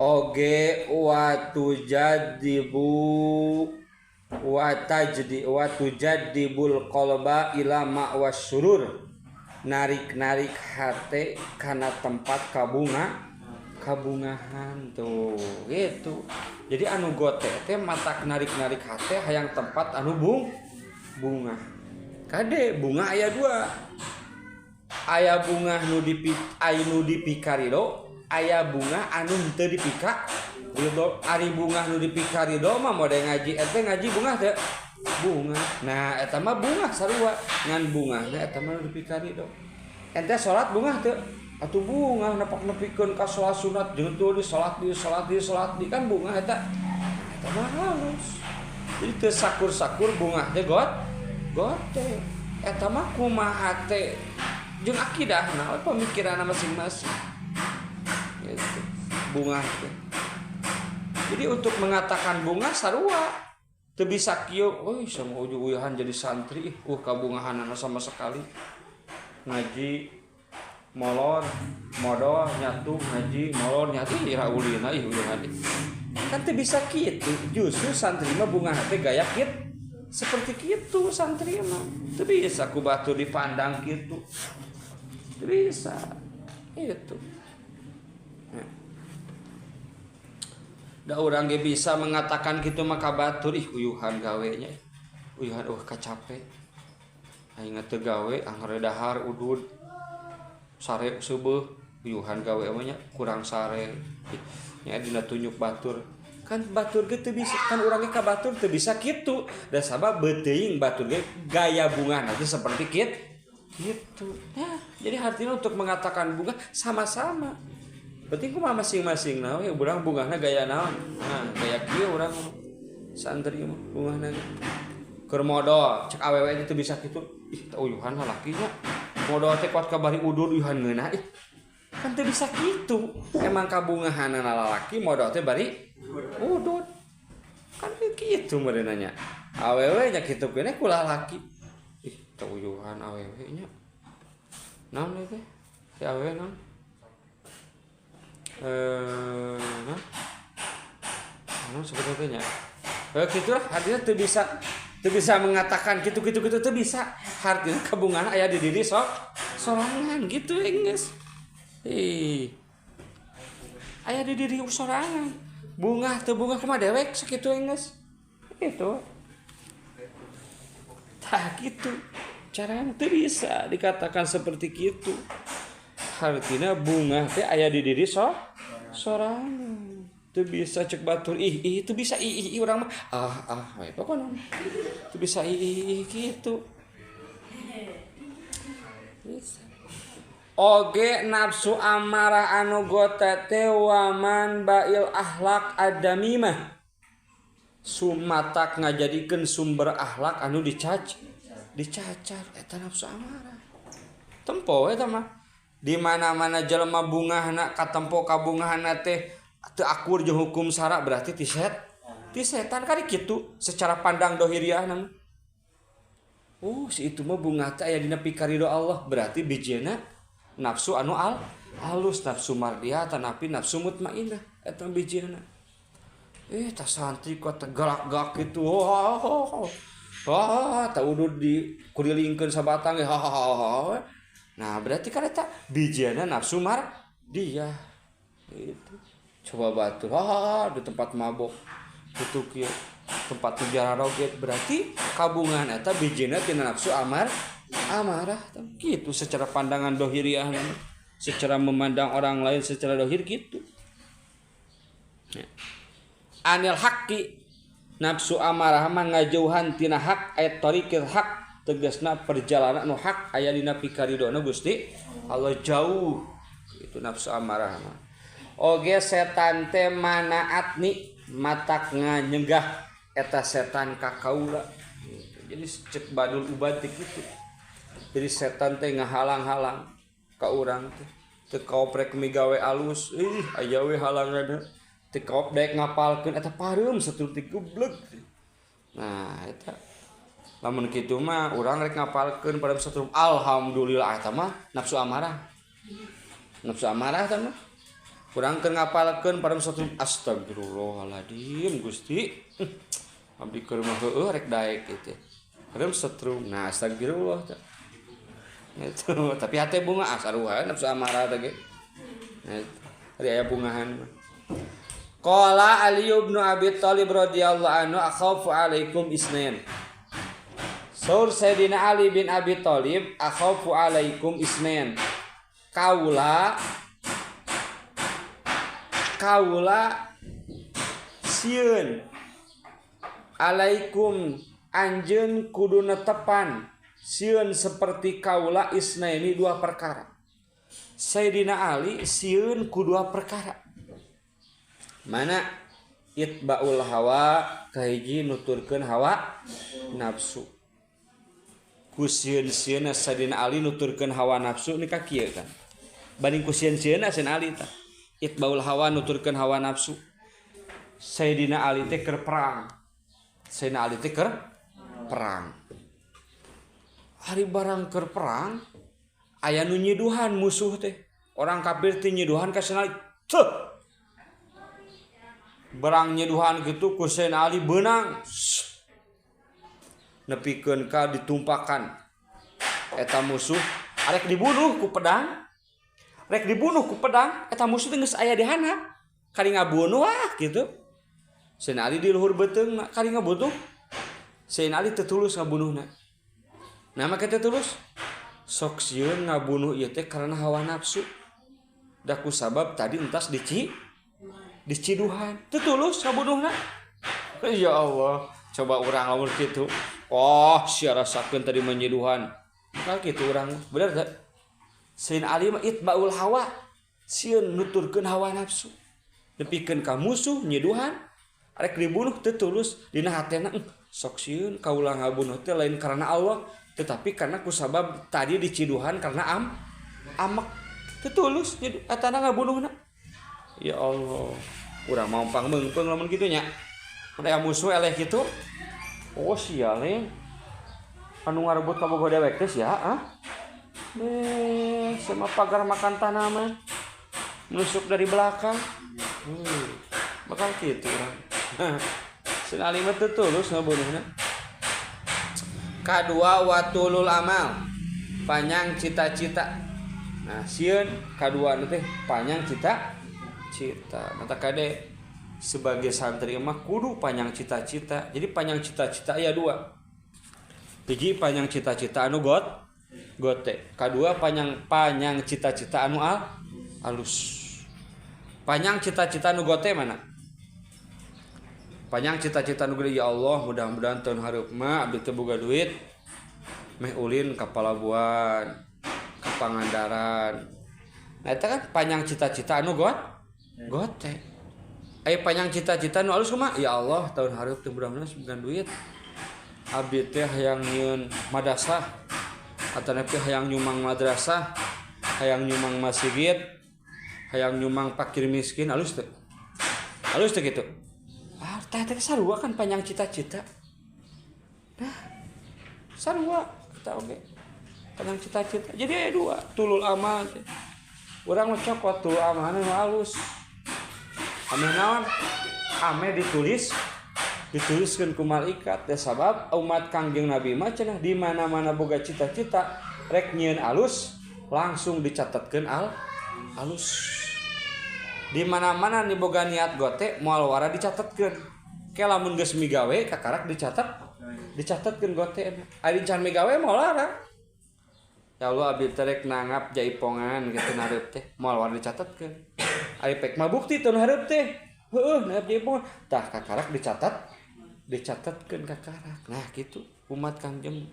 Oge wa tujadibu wa tajdi wa tujadibul qalba ila ma'was surur, narik-narik hate kana tempat kabungahan tuh gitu. Jadi anu gote teh matak narik-narik hate hayang tempat anu bunga. Kade bunga aya dua. Aya bunga nu nu dipikarido, aya bunga anu henteu dipika ridho. Ari bunga nu dipikarido mah mode ngaji eta ngaji bunga teu bunga. Nah eta mah bunga sarua ngan bungahna eta mah nu dipikarido. Ente salat bunga teu? Atuh bunga nepak nepikeun ka salat sunat jeung teu di salat di salat di salat di kan bunga eta. Eta mah halus. Jadi teu sakur-sakur bunga teh gote. Eta mah kumaha teh jeung akidahna pemikiranna masing-masing. Gitu. Bunga teh. Jadi untuk mengatakan bunga sarua teu bisa kieu, euy sama ujug-ujuhan jadi santri, kabungahanana sama sekali. Ngaji molor, modal nyatu ngaji molor nyatu ira ulina ih uyuhan. Kan teu bisa kitu. Justru santri mah bunga teh gaya kitu. Seperti kitu santri mah. Teu bisa ku batur dipandang kitu. Teu bisa. Itu. Da urang ge bisa mengatakan kitu mah ka batur ih uyuhan gawe nya. Uyuhan kacape. Aing teu gawe angger dahar udud. Sare seubeeh uyuhan gawe mah nya kurang sare. Nya dina tunjuk batur. Kan batur ge teu bisa, kan urang ge ka batur teu bisa kitu. Da sabab beuteung batur ge gaya bungahna teh seperti kitu. Ya, jadi artinya untuk mengatakan bunga sama-sama. Berarti kumaha masing-masing nah we urang bungahna gaya naon? Nah, gaya kieu urang santri mah bungahna ge. Keur modal cek awewe teh bisa kitu. Ih, teh uyuhan lalakinya. Modal teh kuat kabari udud uyuhan ngeunah ih. Kan teu bisa kitu. Emang kabungahanna lalaki modal teh bari udud. Kan kitu meureun nya. Awewe nya kitu keneh ku lalaki. Ih, teh uyuhan awewe nya. Naon teh? Si awewe naon? Nah, sebetulnya gitulah artinya teu bisa mengatakan gitu teu bisa. Artinya kabungan aya di diri sorangan gitu geus. Ih. Aya di diri sorangan. Bunga teu bunga kumaha dewek sakitu geus. Itu. Tah kitu. Carana teu bisa dikatakan seperti kitu. Artinya bunga teh aya di diri sorangan. Teu bisa cek batur ih ih teu bisa ih ih urang mah ah we pokona teu bisa ih ih kitu. Bisa. Oge nafsu amarah anu gote teh waman bail akhlak adamimah. Sumatak ngajadikeun sumber akhlak anu dicacar eta nafsu amarah. Tempo eta mah. Di mana-mana jelema bungahna katempo kabungahna teh teu akur jeung hukum syara berarti ti setan kan kitu secara pandang dohiriahna mah. Oh, si itu mah bungah teh aya dina pikarido Allah berarti bijena nafsu anu halus nafsu mardiyah tanapi nafsu mutmainah eta bijena. Tah santri kok tegalak-galak kitu. Wah, tah udud di kurilingkeun sabatang ge ha. Nah, berarti kan eta bijena nafsu mardiyah. Gitu. Coba batur, di tempat mabok. Kitu kieu, tempat penjara roget berarti kabungan eta bijena tina nafsu amarah. Gitu secara pandangan dohiriah, secara memandang orang lain secara dohir gitu. Ya. Anil haqqi nafsu amarah mah ngajauhan tina hak ayat tariqil hak tegasna perjalanan nu hak aya dina pikaridona Gusti Allah jauh itu nafsu amarah mah. Oge setan teh manaatni matak nganyegah eta setan ka kaula. Jadi cek badul ubad teh kitu. Jadi setan teh ngahalang-halang ka urang teh. Teu kaoprek migawe alus, ih aya we halanganna. Teu kaop daek ngapalkeun eta pareum satur teh gubleg. Nah, eta lamun kitu mah urang rek ngapalkeun pareum satur alhamdulillah eta mah nafsu amarah. Nafsu amarah eta mah. Kurang keur ngapalkeun param satu astagfirullahaladzim Gusti. Abdi keur mah heueuh rek daek kitu. Param setrum. Nah astagfirullah teh. Itu tapi hate bunga sarua nafsu amarah teh ge. Nah, ari aya bungahan mah. Qala Ali bin Abi Thalib radhiyallahu anhu akhafu alaikum isnain. Saur Sayyidina Ali bin Abi Thalib akhafu alaikum isnain. Kaula sieun alaikum anjeun kudu netepan sieun seperti kaula isnaini dua perkara. Sayyidina Ali sieun ku dua perkara. Mana itbaul hawa kahiji nuturkeun hawa nafsu. Ku sieun-sieunna Sayyidina Ali nuturkeun hawa nafsu ni ka kieu kan. Banding ku sieun-sieunna Sayyidina Ali tah. Itbaul hawa nuturkeun hawa nafsu. Sayyidina Ali teh keur perang. Sayyidina Ali teh keur perang. Hari barang keur perang aya nu nyiduhan musuh teh. Orang kafir teh nyiduhan ka Sayyidina Ali. Teuh. Berang nyeduhan gitu ku Sayyidina Ali beunang nepikeun ka ditumpakan eta musuh arek dibunuh ku pedang eta musuh teh geus aya di handap kali ngabunuh ah gitu. Sayyidina Ali di luhur beuteungna kali ngabunuh Sayyidina Ali teu tulus ngabunuhna. Nah make teu tulus sok sieun ngabunuh ieu teh karena hawa nafsu da ku sabab tadi entas diciduhan teu tulus ngabunuhna. Ya Allah, coba urang lamun kitu. Oh, sia rasakeun tadi menyiduhan. Bakal kitu urang, bener teu? Sayyidina Ali mah itbaul hawa, sieun nuturkeun hawa nafsu. Nepikeun ka musuh nyiduhan, arek dibunuh teu tulus dina hatena sok sieun kaula ngabunuh teh lain karena Allah, tetapi karena kusabab tadi diciduhan karena amek teu tulus etana ngabunuhna. Ya Allah, urang mau pangmeungpeung lamun kitu nya. Mun aya musuh eleh kitu, oh sia leh. Anu ngarebut kabogoh dewek teh sia, ah. Sama pagar makan tanaman. Menusuk dari belakang. Bakal kitu urang. Sayyidina Ali mah teu tulus ngabunuhna. Kadua watulul amal, panjang cita-cita. Nah, sieun kadua teh panjang cita-cita. Mata kade sebagai santri mah kudu panjang cita-cita. Jadi panjang cita-cita aya dua. Hiji panjang cita-cita anu gote. Kadua panjang cita-cita anu alus. Panjang cita-cita anu gote mana? Panjang cita-cita anu gede, ya Allah mudah-mudahan tahun hareup mah abdi teu boga duit meh ulin ka Palabuhan, ka Pangandaran. Nah eta kan panjang cita-cita anu gote. Aya panjang cita-cita nu alus kumaha? Ya Allah tahun hareup teh mudah-mudahan boga duit. Abdi teh hayang nyieun madrasah atanapi hayang nyumang madrasah, hayang nyumang masjid, hayang nyumang fakir miskin, alus teh. Alus teh kitu. Ah, teh teh sarua kan panjang cita-cita. Nah, sarua eta oge. Panjang cita-cita. Jadi aya dua, tulul amal teh. Urang mah cokot tulul amal nu alus. Ame naon? Ame dituliskeun ku malaikat teh sabab umat Kangjeng Nabi mah cenah di mana-mana boga cita-cita rek nyieun alus langsung dicatatkeun alus. Di mana-mana ni boga niat gote moal wara dicatatkeun. Ke lamun geus migawe kakarak dicatatkeun gote. Ari can migawe moal wara. Ya Allah abdi teh rek nanggap jaipongan kitu hareup teh moal wara dicatatkeun. Ari pek mah bukti teu hareup teh. Heueuh nanggap jaipongan. Tah kakarak dicatatkeun kakarak. Nah kitu umat Kangjeng.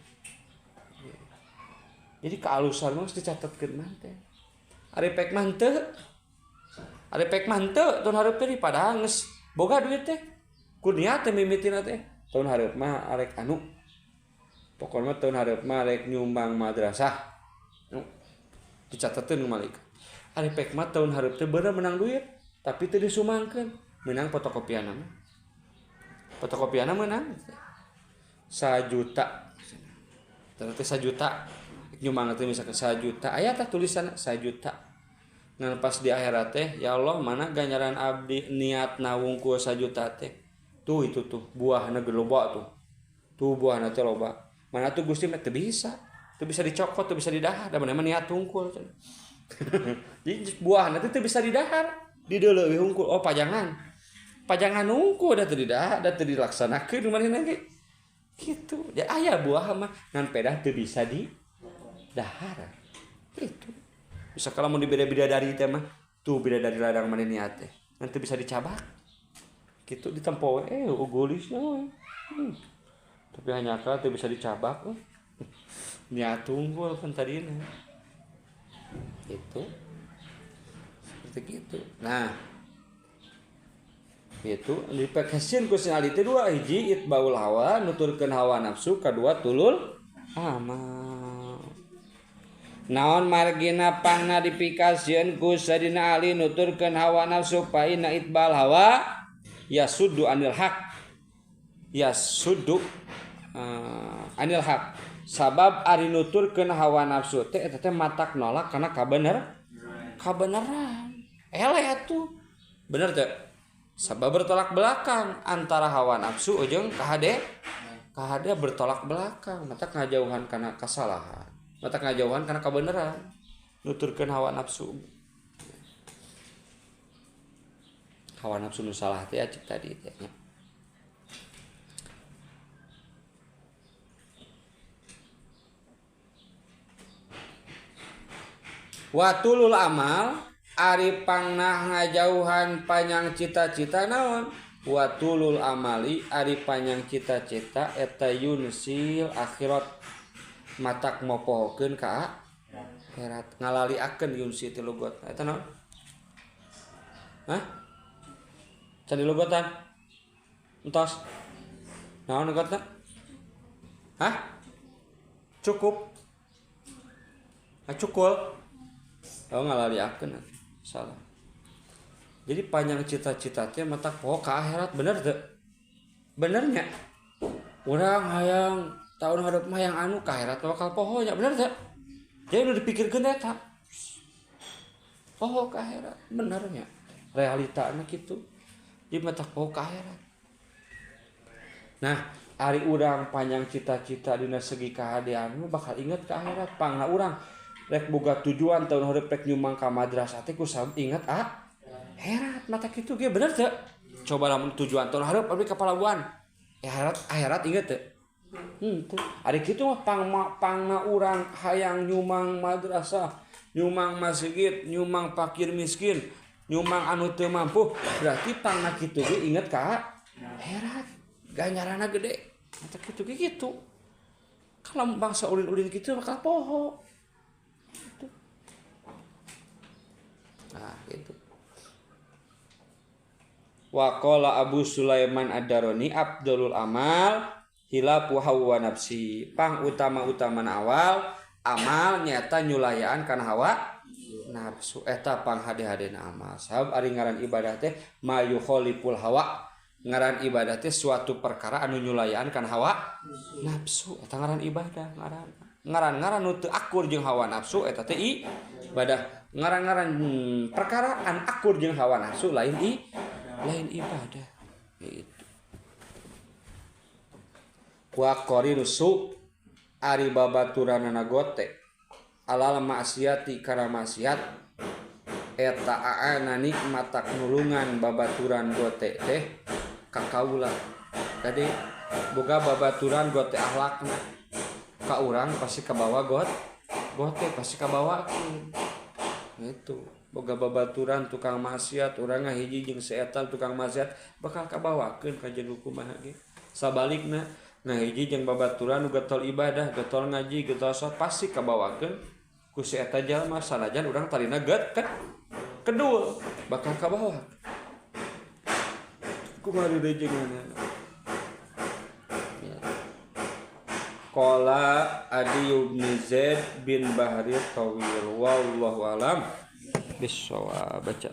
Jadi kealusan mah dicatatkeun mah teh. Ari pek mah henteu. Ari pek mah henteu tahun hareup teh padahal geus boga duit teh. Ku niat teh mimitina teh. Tahun hareup mah arek anu. Pokona mah tahun hareup mah arek nyumbang madrasah. Nu dicatatkeun ku malaikat. Ari pek mah tahun hareup teh bener menang duit, tapi teu disumangkeun. Menang fotokopiana mah. Fotokopiana menang 1 juta. Ternyata 1 juta. Nyumbang teh misalkan 1 juta. Aya tah tulisanna 1 juta. Ngan pas di akhirat teh ya Allah mana ganjaran abdi niatna wungkul sajuta teh. Tuh itu tuh buahna ge loba tuh. Tuh buahna teh loba. Mana tuh Gusti mah teu bisa. Teu bisa dicokot, teu bisa didahar, da mana niat wungkul. Jadi buahna teh teu bisa didahar, dideuleuh wungkul. Oh pajangan. Pajangan wungkul da teu didahar, da teu dilaksanakeun manehna ge. Gitu. Ya aya buah mah ngan pedah teu bisa didahar. Gitu. Bisa kalau mau dibeda-beda dari teh mah, tuh beda dari ladang mana niat teh. Nanti bisa dicabak. Gitu ditempo we ugulisna we. Tapi hanya kalau teu bisa dicabak. Niat unggul kan tadina. Gitu. Seperti gitu. Nah, itu dipekasieun ku si Ali teh dua hiji itbaul hawa nuturkeun hawa nafsu, kadua tulul amal. Naon margina pangna dipikasieun ku Sayyidina Ali nuturkeun hawa nafsu fa inna itbal hawa yasuddu anil haq. Yasuddu anil haq. Sabab ari nuturkeun hawa nafsu teh eta teh matak nolak kana kabeneran. Eleh atuh. Bener teh? Sabab bertolak belakang antara hawa nafsu jeung kahade. Kahade bertolak belakang, matak ngajauhan kana kasalahan. Mata ngajauhan karena kebenaran nuturkeun hawa nafsu. Hawa nafsu nu salah teh cek tadi teh nya. Wa tulul amal ari pangnah ngajauhan panjang cita-cita naon? Wa tulul amali ari panjang cita-cita eta yunsil akhirat. Matak mopohokeun ka akhirat ngalaliakeun yunsi ti lugot eta naon? Hah? Can dilugotan? Entos. Naon lugotna? Hah? Cukup. Ah cukul. Oh ngalaliakeun salah. Jadi panjang cita-cita teh matak poho ka akhirat bener teu? Benernya. Urang hayang tahun hadap mah yang anu ka akhirat bakal poho nya bener teh. Jadi nu dipikirkeun eta. Poho ka akhirat benernya. Realitana kitu. Di mata poho ka akhirat. Nah, ari urang panjang cita-cita dina segi kahadean mah bakal inget ka akhirat. Pangna urang rek boga tujuan tahun hareup rek nyumang ka madrasah teh ku inget akhirat mata kitu ge bener teh. Coba lamun tujuan tahun hareup abdi ka palabuhan. Akhirat inget teh. Tuh. Ari kitu mah pangna urang hayang nyumang madrasah, nyumang masjid, nyumang fakir miskin, nyumang anu teu mampu, berarti pangna kitu ge inget ka akhirat. Ganjaranna gede. Mata kitu ge kitu. Kalau bangsa ulin-ulin kitu bakal poho. Gitu. Nah, gitu. Wa qala Abu Sulaiman Ad-Darani abdulul amal hilapu hawa nafsi. Pang utama-utama awal amal nyata nyulayaan kana hawa nafsu eta pang hade-hadena amal. Sabab ari ngaran ibadah teh mayukhaliful hawa. Ngaran ibadah teh suatu perkara anu nyulayaan kana hawa nafsu. Eta ngaran ibadah, ngaran-ngaran nu teu akur jeung hawa nafsu eta teh ibadah. Ngaran-ngaran perkara an akur jeung hawa nafsu lain lain ibadah. Gitu. Wa qarinusu ari babaturanana gote alal maksiati kana maksiat eta aana nikmatak nulungan babaturan gote teh ka kaula. Tadi boga babaturan gote akhlakna ka urang pasti kabawa gote pasti kabawakeun. Gitu. Boga babaturan tukang maksiat urang ngahiji jeung si eta tukang maksiat bakal kabawakeun ka jeung kumaha ge. Sabalikna ngahiji jeung babaturan nu getol ibadah, getol ngaji, getol salat pasti kabawakeun ku si eta jalma sanajan urang tadina get kedul bakal kabawa. Kumaha deui jeung ya. Qala Adi bin Zaid bin Bahri Tawil wallahu alam bissawab. Baca.